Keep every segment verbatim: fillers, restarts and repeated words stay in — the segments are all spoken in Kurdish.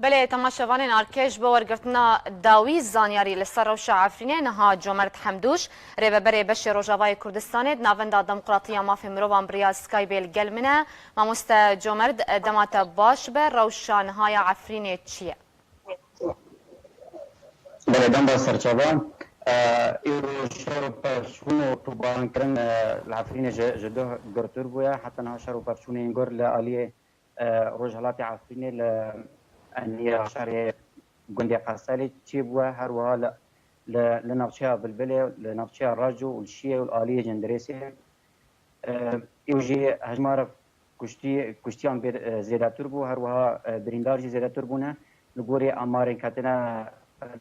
Belê, temaşevanên artêş, bo wergirtina dawî zanyarî li ser rewşa Efrînê, niha Comerd Hemdûş, rêveberê beşê Rojavayê Kurdistanê, di Navenda Demokratî ya Mafê Mirovan bi riya Skypeê li gel min e. Mamoste Comerd, dema te baş be, rewşa niha ya Efrînê çi ye? Belê, dem baş serçava. E, îro şer û pevçûn û topbarankirin, e, li Efrînê ji, ji duh girtir bûye. Heta niha şer û pevçûnên gur li aliyê, e, rojhilatê Efrînê li eniya şerê gundê Qeselê çêbûye. Her wiha li, li, li navçeya Bilbilê, li navçeya Raco û li Şiyê û li aliyê Cendirêsê. E, Ew jî hejmara kuştî, kuştiyan bê, e, zêdetir bû, her wiha, e, birîndar jî zêdetir bûne. Li gorî amarên ketine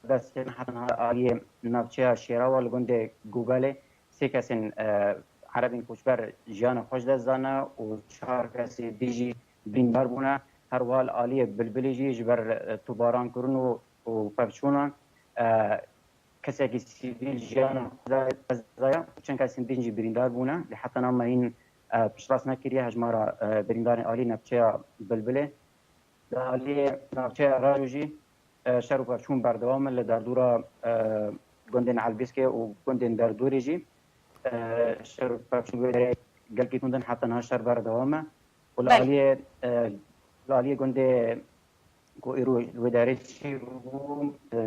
destê me, heta niha aliyê navçeya Şêrawa li gundê Gugalê sê kesên, e, erebên koçber jiyana xwe ji dest dane û çar kesê dî jî birîndar bûne. Her wiha li aliyê Bilbilê jî ji ber, e, topbarankirin û, û pevçûnan, e, kesekî sivîl jiyana xwe dest daya û çend kesên din jî birîndar bûne. Lê heta niha me hîn, e, piştrast nekiriye hejmara, e, birîndarên alî navçeya Bilbilê. Li alî navçeya Raco jî, e, şer û pevçûn berdewam in li derdora, e, gundên Elbîskê û gundên derdorê jî, e, şer û pevçûn wê derê gelkî tund in, heta niha şer berdewam e. Û li Belê. aliyê, e, li aliyê gundê ku îro li wê derê çêbû, e,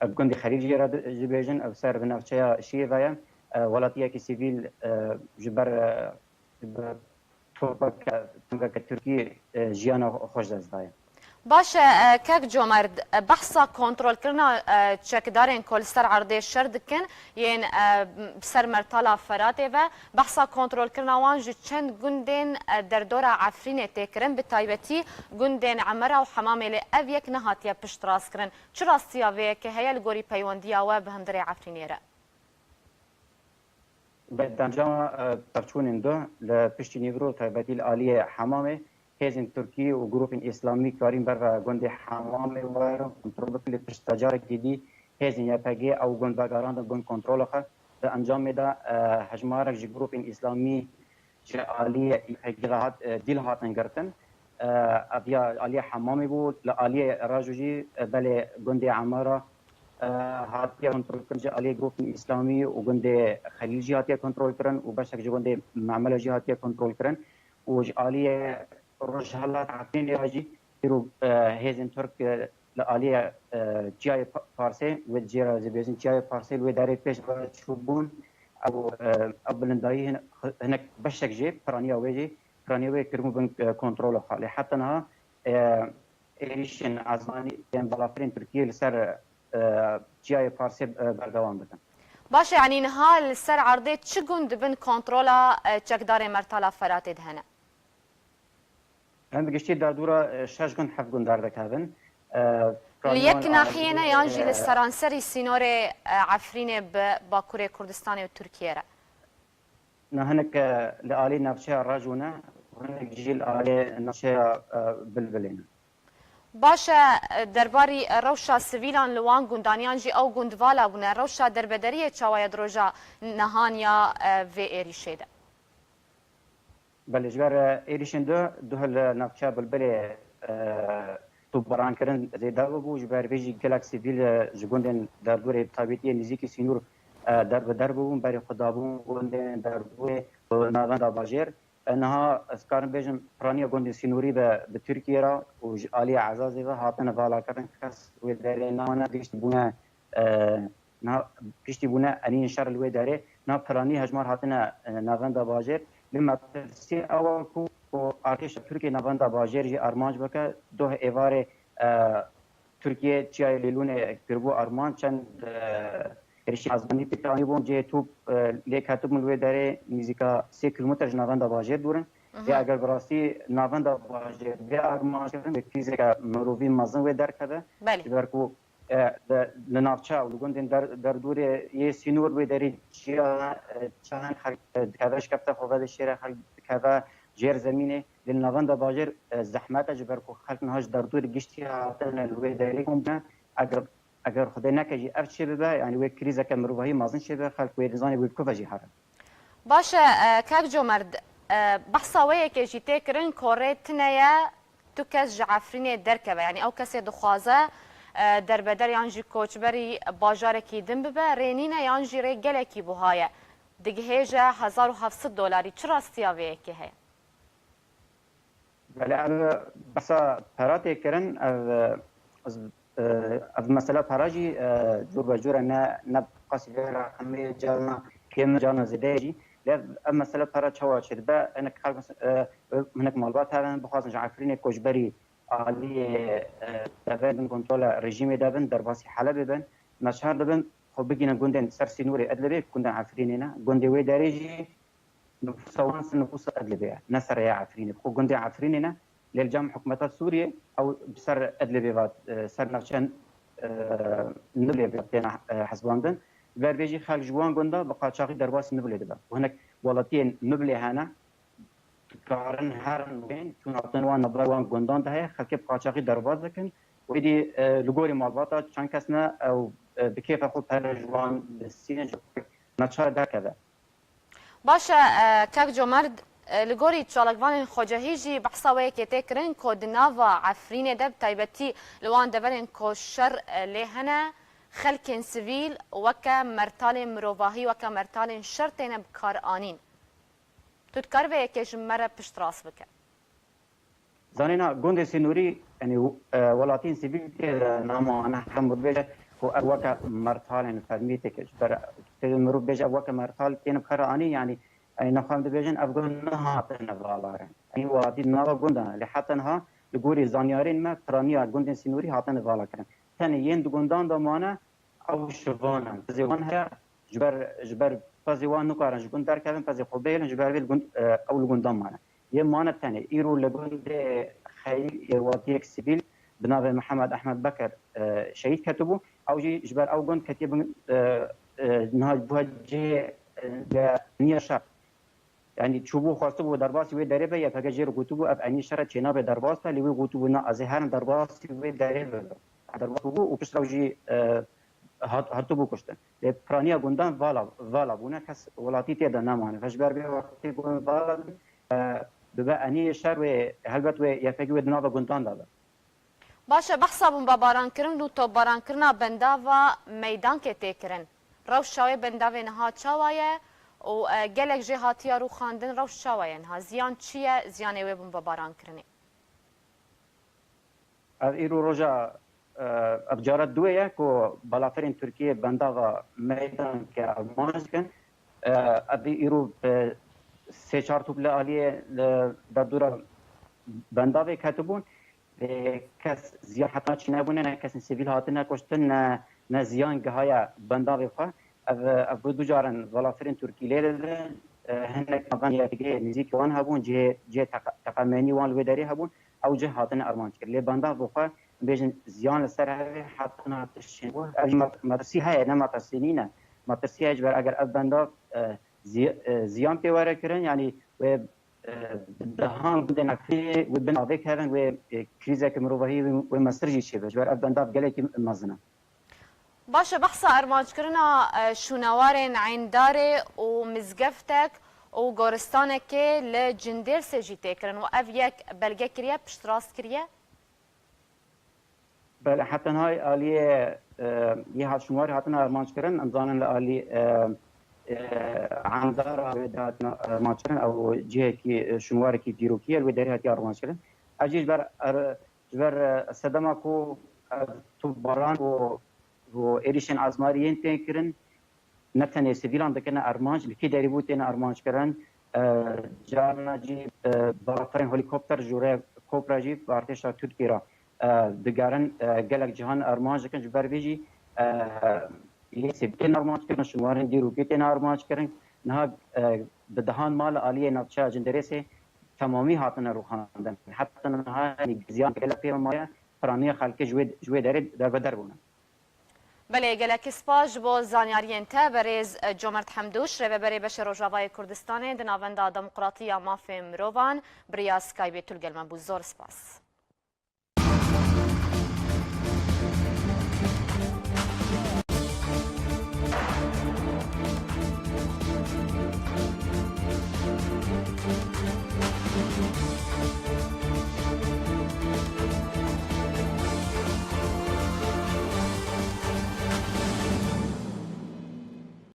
ev gundê Xelîl jê re di-, dibêjin, ev ser bi navçeya Şiyê ve ye. E, welatiyekî sivîl, e, ji ber, e, ji ber topeke, topeke Tirkî, e, jiyana xwe ji dest daye. Baş e, e, kek Comerd, e, behsa kontrolkirina, e, çekdarên ku li ser erdê şer dikin, yên, e, ser mertala Feratê ve, behsa kontrolkirina wan ji çend gundên, e, derdora Efrînê tê kirin, bi taybetî gundên Emera û Hemamê, lê ev yek nehatiye piştrastkirin. Çi rastiya vê yekê heye li gorî peywendiya we bi hundirê Efrînê re? Bi encama, e, pevçûnên duh li piştî nîvro, taybetî li aliyê Hemamê, hêzên Tirkî û grûpên Îslamî karîn ber ve gundê Hemamê werin kontrol bikin, lê pişta carekî dî hêzên Y P G ew gund vegerandin bin kontrola xwe. Di encamê de, e, hejmarek ji grûpên Îslamî ji aliyê Y P G ve hat, e, dîl hatin girtin. E, ev ya aliyê Hemamê bû, li aliyê Raco jî, e, belê gundê Emara, e, hatiye kontrolkirin, ji aliyê grûpên Îslamî û gundê Xelîl jî hatiye kontrolkirin û beşek ji gundê Memela jî hatiye kontrolkirin û ji aliyê Rojhilat Efrînê ve jî îro, e, hêzên Tirk, e, li aliyê, e, Çiyayê Pa-, Parsê, wê jê re dibêjin Çiyayê Parsê, li wê derê pêş ve çûbûn, ew, e, ew bilindayî hin-, hinek beşek jê piraniya wê jî, piraniya wê kiribû bin, e, kontrola xwe. Lê heta niha, e, êrîşên ezmanî yên balafirên Tirkiyê li ser, e, Çiyayê Parsê, e, berdewam dikin. Baş e, yanî niha li ser erdê çi gund bin kontrola, e, çekdarên mertala Feratê de hene? Em bi giştî derdora, e, şeş gund, heft gund derdikevin. E, Li yek nahiyê ne yan jî li seranserî sînorê, e, Efrînê bi Bakurê Kurdistanê û Tirkiyê re? Na hinek, e, li alî navçeya Raco ne, hinek jî li alî navçeya, e, Bilbilê ne. Baş e, derbarî rewşa sivîlan li wan gundan yan jî ew gund vala bûne, rewşa derbederiyê çawa ye di roja nihan ya, e, vê êrîşê de? Belê, ji ber, e, êrîşên duh, duh li navçeya Bilbilê, e, topbarankirin zêde bûbû, ji ber vê jî gelek sivîl, e, ji gundên derdorê, bi taybetî yê nêzîkî sînor, e, derbider bûbûn, berê xwe dabûn gundên derdorê û navenda bajêr. E, niha ez karim bêjim, piraniya gundên sînorî ve bi Tirkiyê re û ji aliyê Ezazê ve hatine valakirin, kes wê derê namane, giştî bûne, e, niha giştî bûne eniyên şer li wê derê. Niha piranî hejmar hatine, e, navenda bajêr. Lê metirsî ew e ku, ku artêşa Tirkiyê navenda bajêr jî armanc bike, doh êvarê, e, Tirkiye çiyayê Lêlûnê kiribû armanc, çend, e, êrişên ezmanî pêk anîbûn, cihê top, e, lê ketibûn li wê derê nîzîka sê kilometre ji navenda bajêr dûr in. Lê eger bi rastî navenda bajêr bê armanc kirin, wê krîzeke mirovî mezin wê derkeve. Belê. Ji ber ku, e, li, li navçe û li gundên der-, derdorê yê sînor wê derê çiya, e, çiya hin xelk, e, dikeve, ji kefta xwe vedişêre, xelk dikeve jêr zemînê. Lê li navenda bajêr, e, zehmet e, ji ber ku xelk niha ji derdorê giştî hatine li wê derê kom bûne. Eger, eger Xwedê neke jî ev çêbibe, yanî wê krîzeke mirovahî mezin çêbibe, xelk wê dizanê wê bi ku ve jî herin. Baş e, e, kak Comerd, e, behsa wê yekê jî tê kirin ku rê tune ye kes ji Efrînê derkeve. Yanî ew kesê dixwaze, e, derbeder yan jî koçberî bajarekî din bibe, rê nîne yan jî rê gelekî buha ye. Digihêje hezar û heft sed dolarî. Çi rastiya vê yekê heye? Belê, ev behsa pera tê kirin, ev, e, ev mesela pera jî, e, cur be cur e, ne, ne qasî vê reqemê, carna kêm, carna zêde ye jî. Lê ev, ev mesela pera çawa çêdibe? Hinek xelk, e, hinek malbat herin, bixwazin ji Efrînê koçberî aliyê, e, devê bin kontrola rejîmê de bin, derbasî Helebê bin, neçar dibin xwe bigihînin gundên ser sînorê Idlibê, gundên Efrînê ne. Gundê wê derê jî nifûsa wan ser nifûsa Idlibê ye, ne ser ya Efrînê. Bi xwe gundê Efrînê ne, lê li cem hikûmeta Sûriyê ew bi ser Idlibê ve, e, ser navçeya, e, Niblê ve têne, e, hesibandin. Ji ber vê jî xelk ji wan gunda bi qaçaxî derbasî Niblê dibe. Û hinek welatiyên Niblê hene, dikarin herin wên, çûn hatin wan navber wan gundan de heye, xelkê bi qaçaxî derbas dikin. Wê dî, e, li gorî malbata çend kes ne, ew, e, bi kêfa xwe pere ji wan distînin, ji xwe neçar derkeve. Baş e, e, kek Comerd, e, li gorî çalakvanên xwecehî jî behsa wê yekê tê kirin ku di nava Efrînê de, bi taybetî li wan deverên ku şer, e, lê hene, xelkên sivîl weke mertalên mirovahî, weke mertalên şer têne bi kar anîn. Tu dikarî vê yekê ji me re piştrast bike? Zanîna gundê sînorî, yanî, e, welatiyên sivîl tê de namane, her mirov bêje ku ev weke mertalên fermî têke. Ji ber tê de mirov bêje ev weke mertal têne bi kar anî, yanî, yanî nexwe em dibêjin ev gund nehatine valakirin. Yanî welatî di nava gundan e. Lê heta niha li gorî zanyarên me piraniya gundên sînorî hatine valakirin. Tenê yên di gundan de mane, ew şivan in. Pezê wan heye, ji ber, ji ber pezê wan nikarin ji gund derkevin, pezê xwe bihêlin, ji ber vê li gund, e, ew li gundan mane. Yê mane tenê. Îro li gundê Xeyîl yê welatiyek sivîl bi navê Mihemed Ehmed Beker, e, şehîd ketibû. Ew jî ji ber ew gund ketiye bin, e, e, niha bûye cihê, e, de niye şer. Yanî çûbû, xwestibû derbasî wê derê be, Y P G jê re gotibû, ev enî şer e, çênabe derbas be, lê wê gotibû, na, ez ê herim derbasî wê derê bibim. Derbas bûbû û piştre ew jî, e, hat, hatibû kuştin. Lê piraniya gundan vala, vala bûne, kes welatî tê de nemane. Ve ji ber vê wextê gund vala bin, e, dibe enî şer wê, helbet wê Y P G wê di nava gundan de be. Baş e, behsa bombebarankirin û topbarankirina bendava Meydankê tê kirin. Rewşa wê bendavê niha çawa ye û, e, gelek jê hatiye rûxandin, rewş çawa ye niha? Ziyan çi ye, ziyanê wê bombebarankirine? Ev îro roja, e, ev cara duwê ye ku balafirên Tirkiyê bendava Meydankê armanc dikin. E, ev îro, e, sê çar top li aliyê, li derdora bendavê ketibûn. Lê kes ziyan heta çî nebûne, ne kesên sivîl hatine kuştin, ne, ne ziyan gihaye bendavê xwe. Ev, ev bû du caran balafirên Tirkî lê didin. E, hinek navend Y P G nêzîkî wan hebûn, cihê, cihê teqe-, teqemenî wan li wê derê hebûn. Ew cih hatine armanc kir. Lê bendav bi xwe, bêjin ziyan li ser hevê heta niha tişt çêbû. Ev jî mat-, metirsî heye, ne metirsî nîne. Metirsî heye ji ber eger ev bendav, e, zi-, e, ziyan pê were kirin, yanî wê, e, bi dehan gundên Efrînê wê bin avê kevin, wê, e, krîzeke mirovahî wê, wê mestir jî çêbe. Ji ber ev bendav gelekî mezin e. Baş e, behsa armanckirina, e, şûnewarên Eyndarê û Mizgeftek û goristanekê li Cindêrsê jî tê kirin û ev yek belge kiriye, piştrast kiriye? Belê, heta niha aliyê, e, yê hat şûnwarê hatine armanc kirin. Em zanin li alî, e, e, Endara wê de hatine armanc kirin. Ew cihekî, e, şûnwarekî dîrokî ye, li wê derê hatiye armanc kirin. Ev jî ji ber er-, Ji ber, e, sedema ku, e, topbaran û, û êrîşên ezmarî yên tên kirin, ne tenê sivîlan dikine armanc, li kî derî bû têne armanc kirin, e, carna jî, e, balafirên helîkopter ji rê Kopra jî bi artêşa Tirkî re, e, digerin, e, gelek cihan armanc dikin, ji ber vê jî, e, lê sivîl tên armanc kirin, şûnwarên dîrokî tên armanc kirin. Niha, e, bi dehan mal aliyê navçeya Cindirêsê temamî hatine rûxandin. Heta niha, yanî, ziyan gelek pê maye, piraniya xelkê ji wê, ji wê derê derbeder bûne. Belê, gelekî spas ji bo zanyariyên te, berêz, e, Comerd Hemdûş, rêveberê Beşê Rojavayê Kurdistanê di Navenda Demokratî ya Mafê Mirovan, bi riya Skypeê tu li gel me bû. Zor spas.